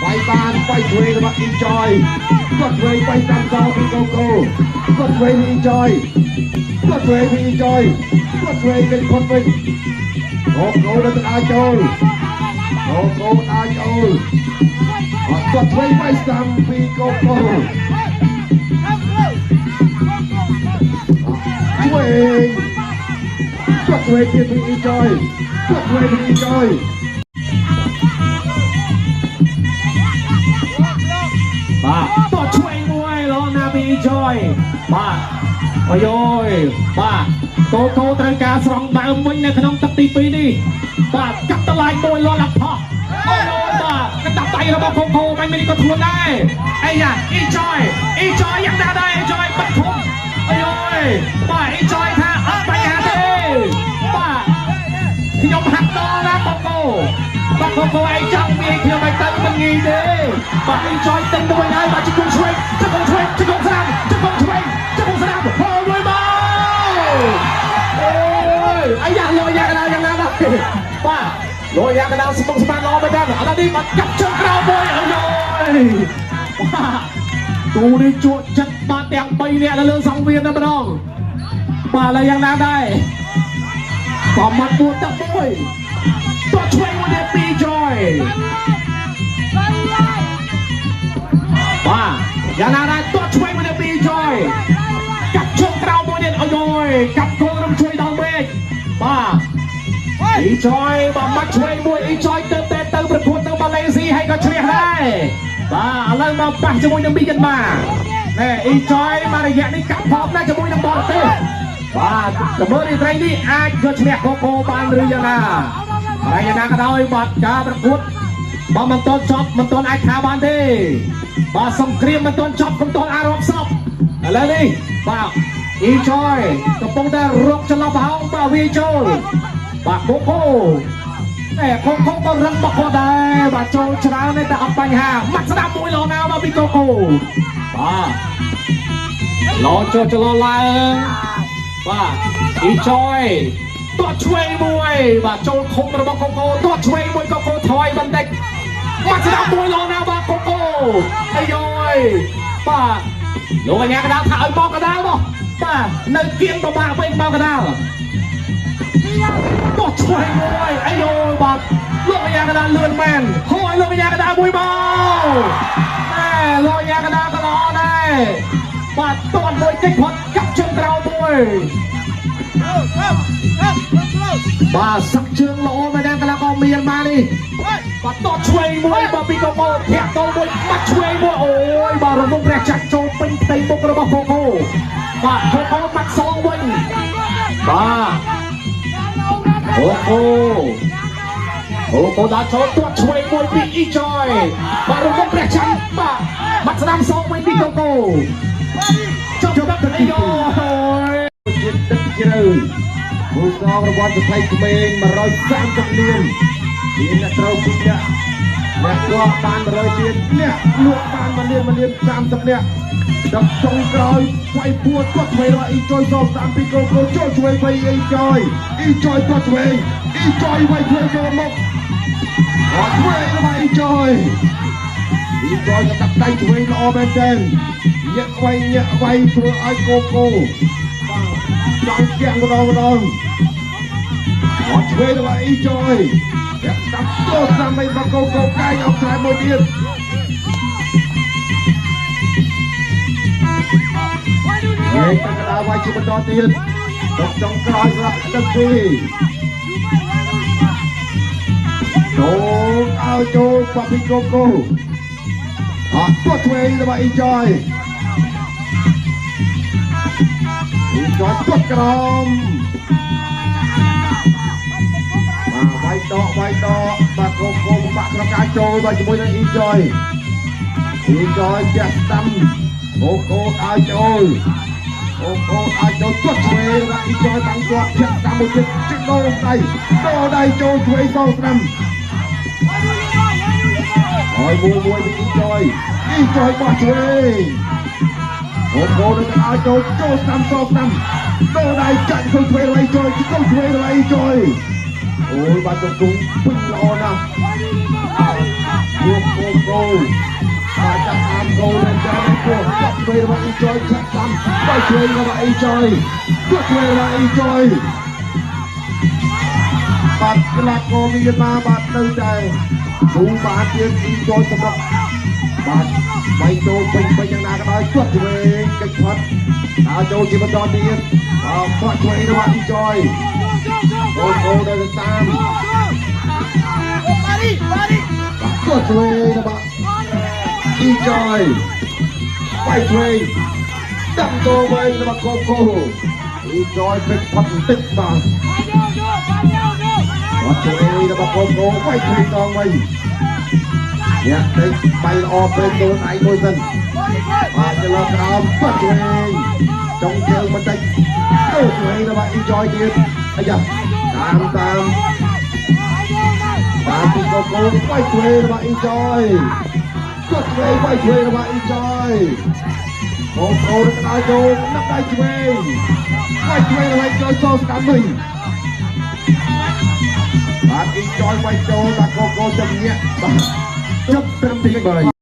វាយបានវាយឆ្វេងរបស់អ៊ីចយគាត់ឆ្វេងវាយតាមសោពីកូកូគាត់ឆ្វេងពីអ៊ីចយគាត់ឆ្វេងពីអ៊ីចយគាត់ឆ្វេងគេផុតវិញកូកូនៅទៅអាចចូលកូកូអាចចូលគាត់ឆ្វេងវាយតាមពីកូកូឆ្វេងគាត់ឆ្វេងទៀតពីអ៊ីចយគាត់ឆ្វេងពីអ៊ីចយ បាទតោះឆ្វេងមួយល្អណាស់ពីអ៊ីចយបាទអាយយបាទកូកូត្រូវការស្រង់ដើមវិញនៅក្នុងទឹកទី2នេះបាទកាត់តម្លៃមួយលន់អផោះអូយបាទកណ្ដាប់ដៃរបស់កូកូបាញ់មីនេះក៏ធ្ងន់ដែរអាយ៉ាអ៊ីចយអ៊ីចយយ៉ាងណាដែរអ៊ីចយបាត់ធំអាយយបាទអ៊ីចយថាអត់បញ្ហាទេបាទខ្ញុំហាក់ដល់ណាកូកូបាទកូកូឯងចង់វាយខ្ញុំឲ្យទៅមិនងាយទេបាទអ៊ីចយទិញទៅវិញហើយបាទជង្គង់ឆ្វេងជង្គង់ឆ្វេងជង្គង់ស្ដាំជង្គង់ឆ្វេងជង្គង់ស្ដាំហូមួយមកអូយអាយ៉ាលយយ៉ាកណ្ដាលយ៉ាងណាដែរបាទលយយ៉ាកណ្ដាលស្មុកស្មាញល្អមែនទេឥឡូវនេះបាទកាប់ជើងក្រោមមួយអាយយបាទទូនេះជក់ចិត្តបាទទាំង3នាក់នៅលើសង្វៀនតែម្ដងបាទឥឡូវយ៉ាងណាដែរប្រមាត់4ទឹក1តោះឆ្វេងមួយទៀតពីចយបាទយ៉ាងណាដែរតោះឆ្វេងមួយទៀតពីចយកាប់ជើងក្រោមមួយទៀតអូយកាប់គល់រំជួយដល់មេឃបាទអ៊ីចយបាទមាត់ឆ្វេងមួយអ៊ីចយទៅទៅប្រកួតនៅម៉ាឡេស៊ីហើយក៏ឈ្នះដែរបាទឥឡូវមកប៉ះជាមួយនឹងមីយ៉ាន់ម៉ាណែអ៊ីចយមករយៈនេះកាប់ផប់ណាស់ជាមួយនឹងបរទេសបាទតើមើលរីត្រីនេះអាចយកឈ្នះកូកូបានឬយ៉ាងណាហើយយ៉ាងណាក៏ដោយបាទការប្រកួតបើមិនទាន់ចប់មិនទាន់អាចថាបានទេបាទសង្គ្រាមមិនទាន់ចប់មិនទាន់អារម្មណ៍សពឥឡូវនេះបាទអ៊ីចយកំពុងតែរកចន្លោះប្រហោងបាទវាយចូលបាទកូកូណែកូកូក៏រឹងមកគាត់ដែរបាទចូលច្រើនតែអត់បញ្ហាមាត់ស្ដាំមួយល្អណាស់បាទពីកូកូបាទលោចុះចលោឡើងបាទអ៊ីចយទាត់ឆ្វេងមួយបាទចូលឃុំរបស់កូកូទាត់ឆ្វេងមួយកូកូថយបន្តិចមាត់ស្ដាំមួយល្អណាស់បាទកូកូអាយយបាទលោកអញ្ញាកណ្ដាលថាឲ្យមកកណ្ដាលមកបាទនៅគៀងប្របាក់វិញមកកណ្ដាលទាត់ឆ្វេងមួយអាយយបាទលោកអញ្ញាកណ្ដាលលឿនមែនហូរឲ្យលោកអញ្ញាកណ្ដាលមួយមកណែលោកអញ្ញាកណ្ដាលក៏ល្អដែរបាទទាត់មួយតិចផុតកាប់ជើងក្រោមមួយបាទសាក់ជើងល្អមែនដែរកីឡាករមៀនម៉ានេះបាទតតឆ្វេងមួយបាទពីកូកូធាក់តមួយបាត់ឆ្វេងមួយអូយបាទរំលងព្រះចក្រចូលពេញផ្ទៃមុខរបស់កូកូបាទកូកូបាត់សងវិញបាទកូកូកូកូដាក់ចូលទាត់ឆ្វេងមួយពីអ៊ីចយបាទរំលងព្រះចក្របាទបាត់ស្ដាំសងវិញពីកូកូចប់ទៅអាយយ ជាតិទឹកជ្រៅគូសងរង្វាន់សភ័យក្មេង130លានមានអ្នកត្រូវ2នាក់អ្នកគាត់បាន100លានអ្នកលក់បាន1លាន1លាន30នាក់ដល់ចុងក្រោយវាយពួតគាត់ឆ្វេងរបស់អ៊ីចយសងតាមពីកូកូចូលឆ្វេងไปអ៊ីចយអ៊ីចយគាត់ឆ្វេងអ៊ីចយវាយឆ្វេងចូលមកគាត់ឆ្វេងរបស់អ៊ីចយអ៊ីចយក៏តាក់ដៃឆ្វេងល្អមែនទែនញាក់វាយញាក់វាយធ្វើឲ្យកូកូចង់គៀងម្ដងម្ដងអត់ឆ្វេងរបស់អ៊ីចយតែតាប់ចូលតាមមិនបកូកូកាយអอกខ្សែមួយទៀតនេះកណ្ដាលវាយជាបន្តទៀតដល់ចុងក្រោយសម្រាប់ទឹកពីរចូលឲ្យចូលបាពីកូកូអត់ទាត់ឆ្វេងរបស់អ៊ីចយអ៊ីចយទាត់ក្រោមបាទវាយដកវាយដកបាទកូកូពិបាកក្នុងការចូលបាទជាមួយនឹងអ៊ីចយអ៊ីចយចាស់ស្ដាំកូកូឲ្យចូលកូកូឲ្យចូលទាត់ឆ្វេងបាទអ៊ីចយតាំងជាប់ចាស់ស្ដាំមួយទៀតជិះដូរដៃដូរដៃចូលឆ្វេងសងស្ដាំហើយមួយមួយពីអ៊ីចយអ៊ីចយបោះឆ្វេងកូកូនឹងឲ្យចូលចូលស្ដាំសងស្ដាំដូរដៃចាច់ចូលឆ្វេងឲ្យចូលចូលឆ្វេងឲ្យចូលអូយបាទជង្គង់ពេញល្អណាស់យកកូកូ គោបាទចាប់តាមកោមែនចាពោះគាត់ឆ្វេងរបស់អ៊ីចយឆាក់តាមបាយឆ្វេងរបស់អ៊ីចយគាត់ឆ្វេងរបស់អ៊ីចយបាទកីឡាករមានមកបាទនៅតែគូបានទៀតអ៊ីចយសម្រាប់បាទបាយចូលពេញពេញយ៉ាងណាក៏ដោយគាត់ឆ្វេងកិច្ចផុតដើរចូលជាបន្តទៀតបាទគាត់ឆ្វេងរបស់អ៊ីចយកូនកូននៅតាមបាទគាត់ឆ្វេងរបស់អ៊ីចយបាយឆ្វេងដាក់ចូលវិញរបស់កូកូអ៊ីចយពេចផុតបន្តិចបាទគាត់ឆ្វេងរបស់កូកូបាយឆ្វេងដងវិញអ្នកតិចបាយល្អពេកចូលដៃមួយសិនបាទចន្លោះក្រោមគាត់ឆ្វេងចុងជើងបន្តិចចូលឆ្វេងរបស់អ៊ីចយទៀតអាយ៉ាតាមតាមតាមពីកូកូបាយឆ្វេងរបស់អ៊ីចយគាត់ឆ្វេងបាយឆ្វេងរបស់អ៊ីចយកូកូនឹងដៃចូលនឹកដៃឆ្វេងបាយឆ្វេងរបស់អ៊ីចយចូលស្ដាំវិញបាទអ៊ីចយបាយចូលបាទកូកូចំញាក់បាទចប់ត្រឹមទី3។